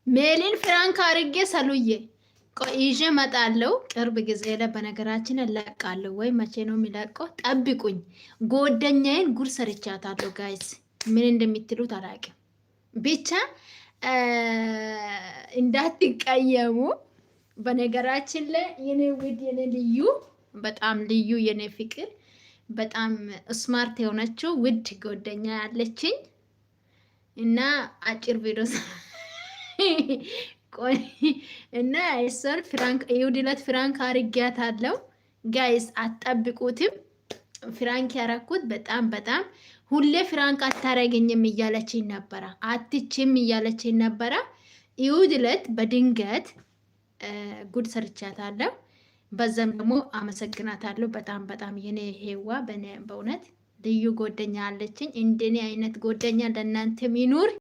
ሜሊን prank አርጌ ሰሉዬ ቆይ ይዤ እመጣለሁ። ቅርብ ጊዜ ላይ በነገራችን እለቃለሁ። ወይ መቼ ነው የሚለቀው? ጠብቁኝ። ጓደኛዬን ጉድ ሰርቻታለሁ guys። ምን እንደሚትሉት አላውቅም። ብቻ እንዳትቀየሙ። በነገራችን ላይ የኔ ውድ፣ የኔ ልዩ፣ በጣም ልዩ፣ የኔ ፍቅር፣ በጣም smart የሆነችው ውድ ጓደኛ ያለችኝ እና አጭር ቪዲዮ እና እሷን prank እሑድ ዕለት prank አርጊያታለሁ። Guys፣ አትጠብቁትም። Prank ያረኩት በጣም በጣም ሁሌ prank አታረገኝም እያለችኝ ነበረ፣ አትችም እያለችኝ ነበረ። እሑድ ዕለት በድንገት ጉድ ሰርቻታለሁ። በዛም ደግሞ አመሰግናታለሁ። በጣም በጣም የኔ ሄዋ በእውነት ልዩ ጓደኛ አለችኝ። እንደኔ አይነት ጓደኛ ለእናንተም ይኑር።